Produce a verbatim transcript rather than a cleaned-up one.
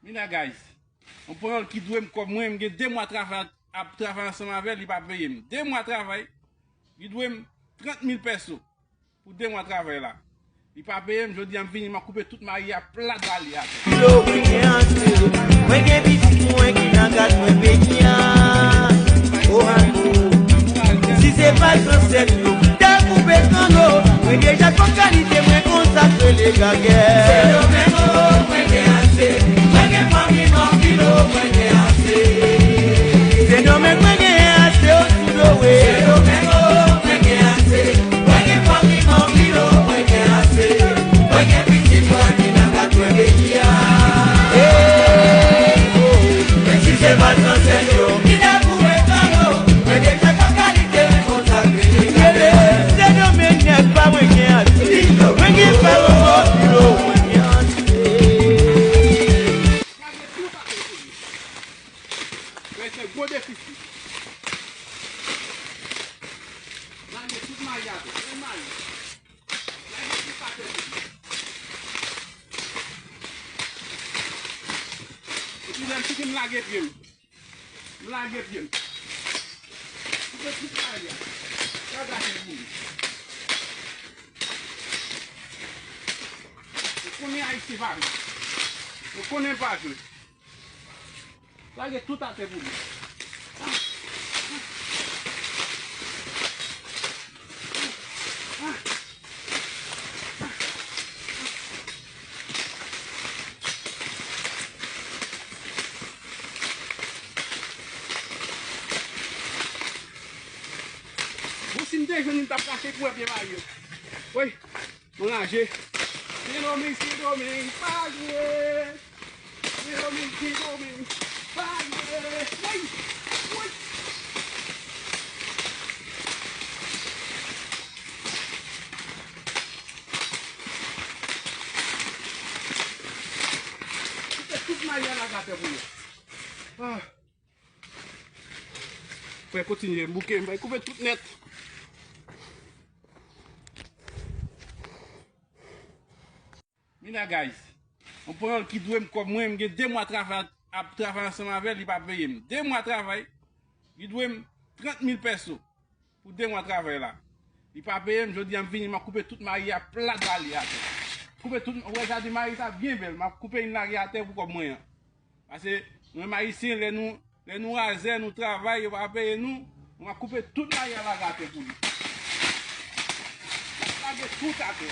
Mina guys, yon panyòl ki dwe m kòb mwen, m gen de mwa travay, ap travay ansanm avè l, li pa peye m. De mwa travay, li dwe m trant mil pèso pou de mwa travay la. Li pa peye m, jodi a m vini, m ap koupe tout mayi a plat ba li atè. Lo mwen gen ase, mwen gen pitit mwen ki nan gad mwen peyi a. O Hankou, si se pa zansèt yo, ta koupe kanno. Mwen deja kòb kalite, mwen konsa k rele gagè. Se Domengo, mwen gen ase, mwen gen fanmi m anpil o, mwen gen ase. Se Domengo, mwen gen ase o Soudowe. Se Domengo, mwen gen ase, mwen gen fanmi m anpil o, mwen gen ase. Mwen gen pitit mwen ki nan katreven peyi a. Hey, oh. Men si se pa zansèt yo ki ta koupe kanno, mwen deja kòb kalite, mwen konsa k rele gagè. Se Domengo, nèg pa mwen gen ase. Mwen gen pa mwen gen ase. Lage tout atè pou li. Men se gwo defisi. Lage tout mayi atè. Men mayi. Lage tout atè pou li. Epi lè m fini m lage pye m. M lage pye m. Koupe tout mayi a. Lage atè pou li. Ou konnen Ayisyen pa jwe. Ou konnen pa jwe. Lage tout atè pou li. Bon, si m te jwenn li, m t ap rache pou wè pye mayi yo. Wi. Mwen raje. Sendomeng, Sendomeng, pa jwe. Sendomeng, Sendomeng, pa jwe. Woy! Woy! Koupe tout mayi a lage atè pou yo. Ah. Frè, kontinye, m bouke, m fè koupe tout nèt. Mina guys, yon panyòl ki dwe m kòb mwen, m gen de mwa travay, ap travay ansanm avè l, li pa peye m. De mwa travay, li dwe m trant mil pèso pou de mwa travay la. Li pa peye m, jodi a m vini, m ap koupe tout mayi a plat ba li atè. Koupe tout, ou wè jaden mayi sa byen bèl, m ap koupe youn lage atè pou kòb mwen an. Paske nou menm Ayisyen, lè nou, lè nou razè, nou travay, yo pa peye nou, nou ap koupe tout mayi a lage atè pou li. N ap lage tout atè.